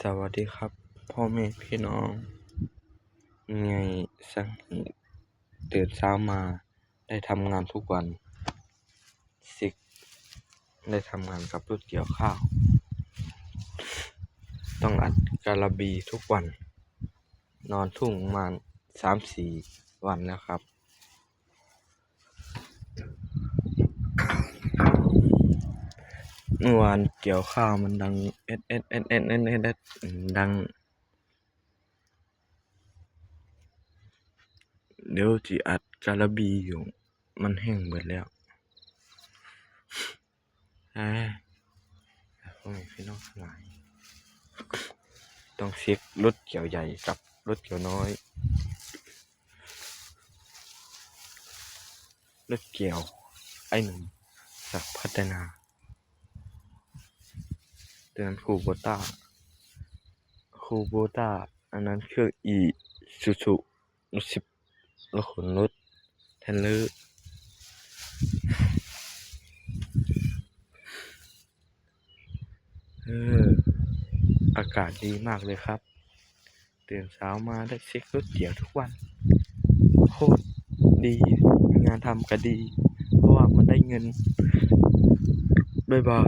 ສະຫວັດດີຄັບ ພໍ່ແມ່ພີ່ນ້ອງ. ເມື່ອຍສັງເຫດ ຕື່ນເຊົ້າມາໄດ້ທຳງານທຸກວັນ, ຊິກໄດ້ທຳງານກັບລົດກ່ຽວຂ້າວ, ຕ້ອງອັດກາລະບີທຸກວັນ, ນອນທຸ່ງປະມານສາມສີ່ວັນແລ້ວຄັບ. ເມື່ອວານກ່ຽວຂ້າວມັນດັງແອດໆໆໆ ດັງ ດຽວຊິອັດກາລະບີຢູ່ ມັນແຫ້ງເບິດແລ້ວ. ເອີ ພໍ່ແມ່ພີ່ນ້ອງທັງຫຼາຍ ຕ້ອງເຊັກລົດກ່ຽວໃຫຍ່ກັບລົດກ່ຽວນ້ອຍ. ລົດກ່ຽວໄອ້ໜຸ່ມສັກພັດທະນາ, ຕົວນັ້ນຄູໂບຕ້າ ຄູໂບຕ້າ, ອັນນັ້ນເຄື່ອງອີຊູຊູ ລົດສິບ ລົດຂົນລົດ ເທຣນເລີ. ເອີ ອາກາດດີມາກເລີຍຄັບ. ຕື່ນເຊົ້າມາໄດ້ເຊັກລົດກ່ຽວທຸກວັນ ໂຄດດີ, ງານທຳກະດີ ເພາະວ່າມັນໄດ້ເງິນ. ບາຍບາຍ.